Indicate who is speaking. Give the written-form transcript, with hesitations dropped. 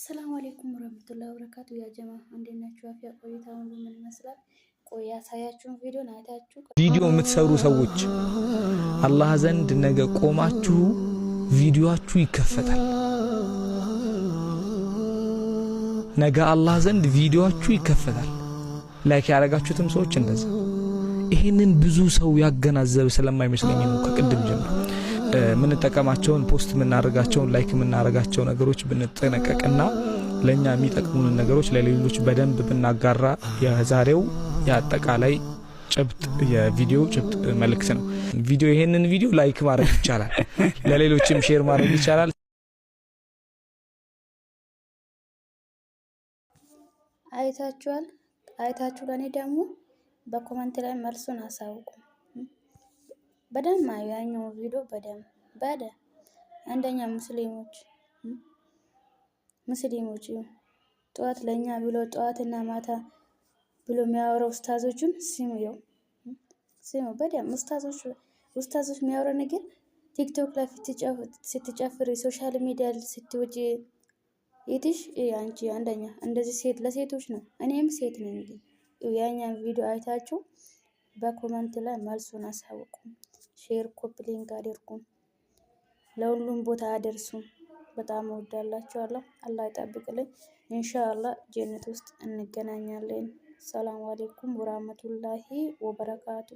Speaker 1: ሰላም አለይኩም ወረህመቱላሂ ወበረካቱ። ያ ጀማ እንዴት ናችሁ? አፍያ ቆይታ ሁሉ ምን ይመስላል? ቆይ ያሳያችሁን ቪዲዮን አይታችሁ
Speaker 2: ቪዲዮ የምትሰሩ ሰዎች አላህ ዘንድ ነገ ቆማችሁ ቪዲዮአችሁ ይከፈታል። ነገ አላህ ዘንድ ቪዲዮአችሁ ይከፈታል። Like ያደረጋችሁትም ሰዎች እንደዛ። ይሄንን ብዙ ሰው ያገናዘብ ስለማይመስለኝ ነው ከቅድም ጀምሮ የምንጠቀማቸውን፣ post የምናደርጋቸውን፣ like የምናደርጋቸው ነገሮች ብንጠነቀቅና ለእኛ የሚጠቅሙንን ነገሮች ለሌሎች በደንብ ብናጋራ የዛሬው የአጠቃላይ ጭብጥ የቪዲዮ ጭብጥ መልእክት ነው። ቪዲዮ ይሄንን ቪዲዮ like ማድረግ ይቻላል፣ ለሌሎችም share ማድረግ ይቻላል።
Speaker 1: አይታችኋል። አይታችሁ ለእኔ ደግሞ በ comment ላይ መልሱን አሳውቁ። በደንብ አዩ ያኛው ቪዲዮ በደንብ በደንብ። አንደኛ ሙስሊሞች ጠዋት ለእኛ ብሎ ጠዋትና ማታ ብሎ የሚያወራው ኡስታዞቹን ስሙ፣ ይኸው ስሙ በደንብ። ኡስታዞች የሚያወራው ነገር ቲክቶክ ላይ ስትጨፍሪ፣ social media ስትወጪ የትሽ አንቺ አንደኛ እንደዚህ ሴት ለሴቶች ነው። እኔም ሴት ነኝ። ግን ያኛን ቪዲዮ አይታችሁ በ comment ላይ መልሱን አሳውቁ። Share፣ copy link አድርጉ። ለሁሉም ቦታ አደርሱ። በጣም እወዳላችኋለሁ። አላህ ይጠብቅልኝ። ኢንሻአላህ ጀነት ውስጥ እንገናኛለን። ሰላም አለይኩም ወራህመቱላሂ ወበረካቱ።